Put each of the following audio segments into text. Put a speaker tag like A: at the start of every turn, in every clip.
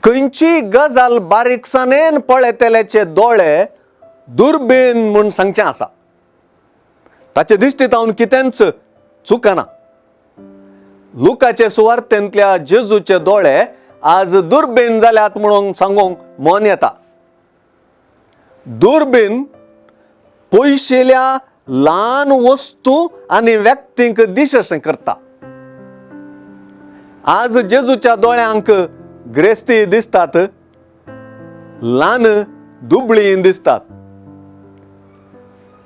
A: खंयचीय गजाल बारीकसाणेन पळयतल्याचे दोळे दुर्बीण म्हूण सांगचें आसा. ताचे दिश्टींत कितेंच चुकना. लुकाचे सुवार्तेंतल्या जेजूचे दोळे आज दुर्बीण जाल्यात म्हणून सांगूंक मन येता. दुर्बीण पयशिल्या ल्हान वस्तू आनी व्यक्तींक दिशें करता. आज जेजूच्या दोळ्यांक ग्रेस्ती दिसतात, ल्हान दुबळी दिसतात.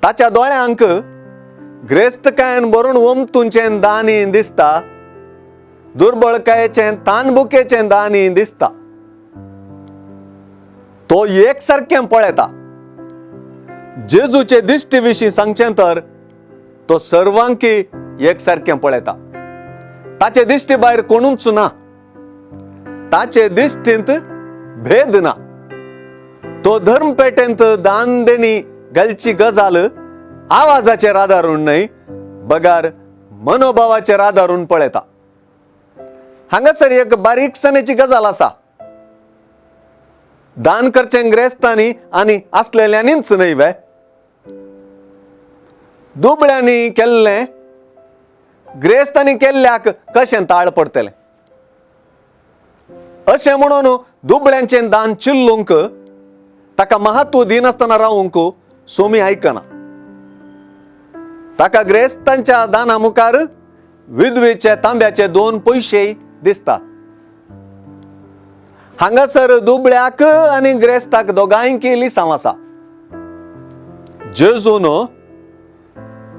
A: ताच्या दोळ्यांक ग्रेस्तकायेन भरून वमतुंचें दानी दिसता, दुर्बळकायेचें तानबुकेचें दानी दिसता. तो एक सारकें पळयता. जेजूचे दिश्टी विशीं सांगचें तर तो सर्वांकी एक सारकें पळयता. ताचे दिश्टी भायर कोणूच ना. ताचे दिश्टींत भेद ना. तो धर्मपेटेंत दान देणी घालची गजाल आवाजाचेर आदारून न्हय बगार मनोभावाचेर आदारून पळयता. हांगासर एक बारीकसाणेची गजाल आसा. दान करचें ग्रेस्तांनी आनी आसलेल्यांनीच न्हय वे, दुबळ्यांनी केल्लें ग्रेस्तांनी केल्ल्याक कशें ताळ पडटलें? अशें म्हणून दुबळ्यांचें दान चिल्लूंक ताका महत्व दिनासतना रावूंक सोमी आयकना. ताका ग्रेस्तांच्या दाना मुखार विधवेचे तांब्याचे 2 पयशे दिसतात. हांगासर दुबळ्याक आनी ग्रेस्ताक दोगांयकी लिसांव आसा. जेजून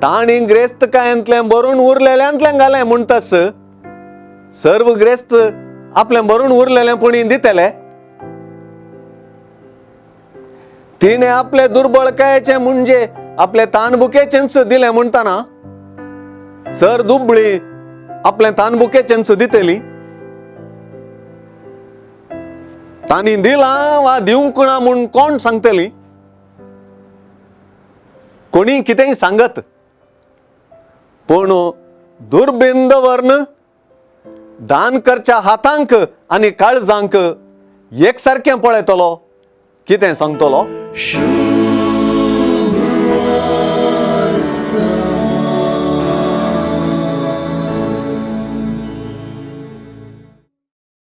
A: तांणी ग्रेस्तकायेंतलें भरून उरलेल्यांतलें घालें म्हणटास सर्व ग्रेस्त आपलें भरून उरलेलें पुणी दितले. तिणें आपले दुर्बळकायेचें म्हणजे आपले तानबुकेचेंच दिलें म्हणटाना सर दुबळी आपलें तानबुकेचेंच दितली. तांणी दिलां वा दिवंक ना म्हूण कोण सांगतली? कोणी कितेंय सांगत. पूण दुर्बीण दवरून दान करच्या हातांक आनी काळजांक एकसारकें पळयतलो कितें सांगतलो?